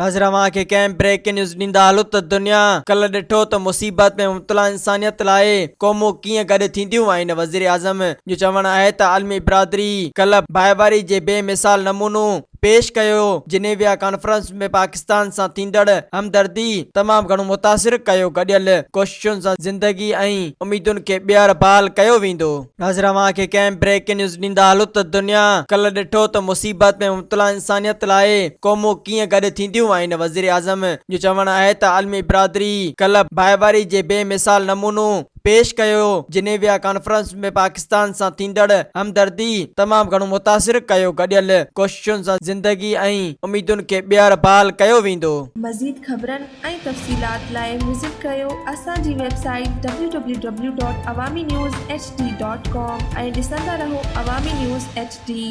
ناظر اوهان کي ڪنهن بريڪنگ نيوز ڏيندا هلون ته دنيا ڪلهه ڏٺو ته مصيبت ۾ مبتلا انسانيت لاء قومون ڪيئن گڏ ٿينديون آهن وزيراعظم جو چوڻ آهي ته عالمي برادري ڪلهه ڀائيواري جي بي مثال نمونو پيش ڪيو، جنيويا ڪانفرنس ۾ پاڪستان سان ٿيندڙ همدردي تمام گهڻو متاثر ڪيو، گڏيل ڪوششن سان زندگي ۽ اميدن کي ٻيهر بحال ڪيو ويندو. ناظر اوهان کي ڪنهن بريڪنگ نيوز ڏيندا هلون ته دنيا ڪلهه ڏٺو ته مصيبت ۾ مبتلا انسانيت لاء قومون ڪيئن گڏ ٿينديون آهن وزيراعظم جو چوڻ آهي ته عالمي برادري ڪلهه ڀائيواري جي بي مثال نمونو پيش ڪيو، جنيويا ڪانفرنس ۾ پاڪستان سان ٿيندڙ همدردي تمام گهڻو متاثر ڪيو، گڏيل ڪوششن سان زندگي ۽ اميدن کي ٻيهر بحال ڪيو ويندو. مزيد خبرن ۽ تفصيلات لاء وزٽ ڪريو اسان جي website W W W dot Awami news H D dot com ۽ ڏسندا رهو عوامي نيوز ايڇ ڊي.